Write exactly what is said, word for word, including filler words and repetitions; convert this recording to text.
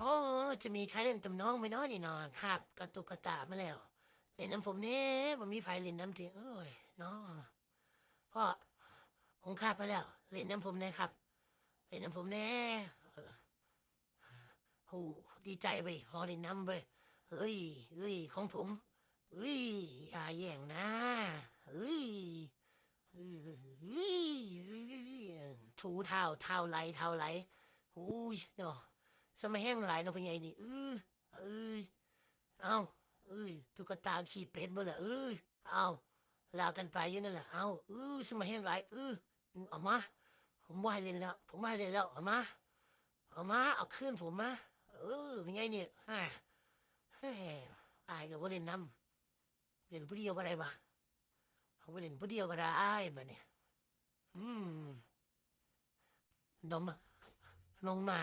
โอ้ จะมีใครเล่นกับน้องไหมเนาะนี่เนาะ คาบกับตุ๊กตามาแล้ว เล่นนำผมแหน่ บ่มีไผเล่นนำติ โอ้ย เนาะ พ่อ ผมคาบมาแล้ว เล่นนำผมแหน่ครับ เล่นนำผมแหน่ เออ โอ้ ดีใจเว้ย พ่อเล่นนำเว้ย เฮ้ย เฮ้ย ของผม เฮ้ย อย่าแย่งนะ เฮ้ย เฮ้ย ถูเท้า เท้าไหล เท้าไหล โอ้ย เนาะ สมาแฮงหลายเนาะ พ่อใหญ่นี่ เออ เอ้ย เอ้า เอ้ย ตุ๊กตาขี้เป็ดบ่ล่ะ เอ้ย เอ้า ลากกันไปอยู่นั่นแหละ เอ้า เออ สมาแฮงหลาย เออ เอามา ผมบ่ให้เล่นแล้ว ผมบ่ให้เล่นแล้ว เอามา เอามา เอาคืนผมมา เออ พ่อใหญ่นี่ ฮ่า เฮ้ย อ้ายก็บ่เล่นนำ เล่นผู้เดียวบ่ได้วะ เอาไปเล่นผู้เดียวก็ได้บัดนี้ อืม ดม ลงมา